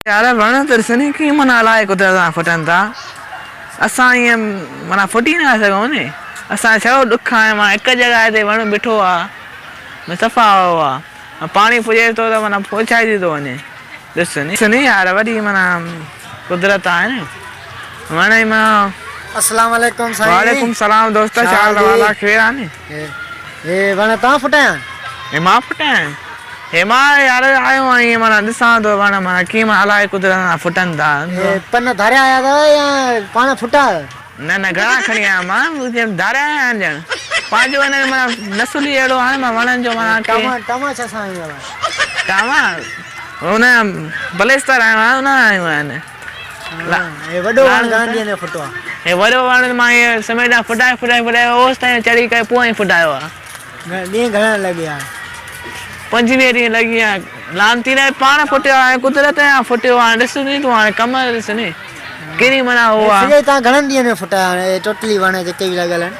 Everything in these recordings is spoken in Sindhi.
يار وڻ ته ڏس ني ڪيئن معنيٰ الائي قدرت سان ڦٽن ٿا اسان ائين معنيٰ ڦٽي نه ٿا سگهون ني اسان ڇڙو ڏک آهي معنيٰ هڪ جڳهه تي وڻ بيٺو آ صفا اهو آ پاڻي پڄي ٿو ته معنيٰ پوڇائجي ٿو وڃي ڏس ني ڏس ني يار وڏي معنيٰ قدرت آهي نه وڻ ئي معنيٰ. اسلام عليڪم سائين. وعليڪم سلام دوست ڇا حال آ خير آ ني. هي وڻ تان ڦٽايا آهن. هي مان ڦٽايا آهن. هي مان يار آيو آهيان ائين معنيٰ ڏسان ٿو وڻ معنيٰ ڪيئن معنيٰ الائي قدرت سان ڦٽن ٿا. هي پن ڌاريا آيا اٿو يا پاڻ ڦٽا آهيو. نه نه گهڻا کڻي آيو مان ڌاريا آيا آهن ڄڻ پنهنجو هن ۾ معنيٰ نسل ئي اهڙو آهي مان وڻن جو معنيٰ ڪي. ٽاما ٽاما ڇا سان آيون آهن. ٽاما هن بليستر آيو آهي ان آيون آهن. هي وڏو وڻ گهڻن ڏينهن ۾ ڦٽو آهي. هي وڏو وڻ مان هي سميٽ ڦٽائي ڦٽائي ڦٽائي اوستائين چڙهي ڪري پوء ڦٽايو آهي. ڏينهن گهڻا لڳي ها؟ 25 ڏينهن لڳي ها. لعنتي نه پاڻ ڦٽيو آهي قدرت جا ڦٽيو آهي ڏس ني تون هاڻي ڪم ڏس ني ڪهڙي معنيٰ هو آ. سڄي تان گهڻن ڏينهن ۾ ڦٽايا هاڻي اهي ٽوٽلي وڻ جيڪي به لڳل آهن.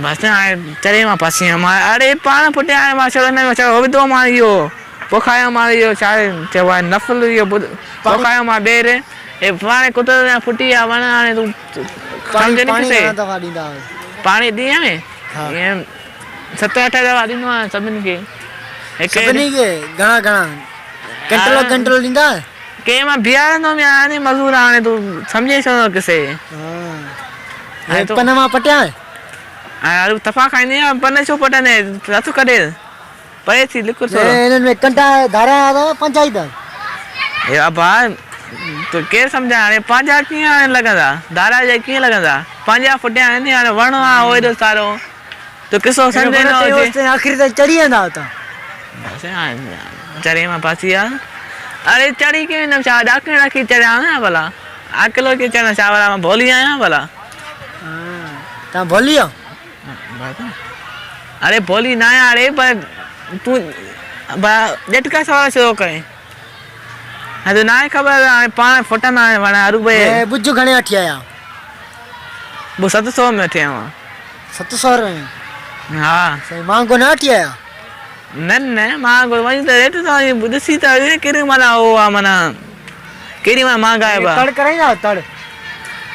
بس هاڻي چري مان ڦاسي ويم مان اڙي پاڻ ڦٽيا آهن مان ڇڙو هن ۾ ڇڙو وڌو مان اهو پوکايو مان اهو ڇا چئبو آهي نفل اهو پوکايو مان ٻير هي پاڻ قدرت جا ڦٽي ويا وڻ هاڻي تون سمجهه ني پاڻي گهڻا دفعا ڏيندا آهيو؟ پاڻي ڏينهن ۾ ائين ست اٺ دفعا ڏيندو آهيان سڀني کي. سڀني کي گهڻا گهڻا ڪنٽرول ڪنٽرول ڏيندا آهيو؟ ڪنهن مان بيهارندو به آهيان ني مزور هاڻي تون سمجهين ڇو نٿو قصي. هي پن مان پٽيا آهن؟ ها صفا کائيندي آهيان پن ڇو پٽندين هٿ ڪڍي پري ٿي لڪ ٿورو. هنن ۾ ڪنڊا ڌاريا اٿو پنهنجا ئي اٿو؟ اي ابا تو ڪير سمجهائي هاڻي پنهنجا ڪيئن هاڻي لڳندا ڌاريا جا ڪيئن لڳندا پنهنجا ڦٽيا آهن هاڻي وڻ آ هو ايڏو سارو تو قصو سمجهه نه اچي. آخري تائين چڙهي ويندا اتان. بس هاڻي چڙهي مان ڦاسي ويا اڙي چڙهي ڪيئن ويندم ڇا ڏاڪڻ رکي چڙهيا آهيان ڀلا اڪيلو ڪيئن چڙهان ڇا ڀلا مان ڀولي آهيان ڀلا. تان ڀولي آهيو. اڙي ڀولي نه آهيان اڙي پر تون ڄٽڪا سوال ڇو ٿو ڪرين هاڻي تو ناهي خبر هاڻي پاڻ ڦٽندا آهن وڻ هرو ڀئي. هي ٻج گهڻي وٺي آيا. ٻج 700 ۾ وٺي آيو آهيان. 700 روپيه ۾؟ ها. سائين مهانگو نه وٺي آيا. نه نه مهانگو وڃ ته ريٽ ته وڃ ڏسي ته ڪهڙي معنيٰ هو آ معنيٰ ڪهڙي معنيٰ مهانگائي به آ. تڙ ڪرائيندا آهيو تڙ.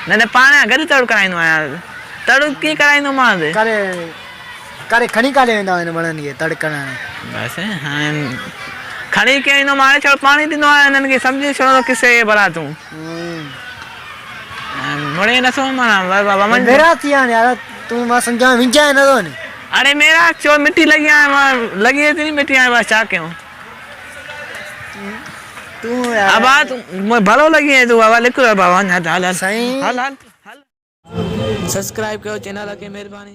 نه نه پاڻ گڏ تڙ ڪرائيندو آهيان. تڙ ڪيئن ڪرائيندومانس. ڪري ڪري کڻي ڪاڏي ويندا آهيو هن وڻن کي تڙ ڪرائڻ. بس هاڻي کڻي ڪيئن ويندم هاڻي ڇڙو پاڻي ڏيندو آهيان هنن کي سمجهين ڇو نٿو قصي کي ڀلا تون. مڙئي نٿو معنيٰ وڃ. ميرا ٿي ويا آهن يار تون مان سمجهان وڃجانء نٿو ني. اڙي ميرا ڇو مٽي لڳي آهي مان لڳي ٿي ني مٽي هاڻي بس ڇا ڪيون. تون يار. ابا تون ڀلو لڳي آهين تون بابا لڪ بابا هل هل هل سائين. هل هل. سبسڪرائب ڪيو چينل کي مھرباني.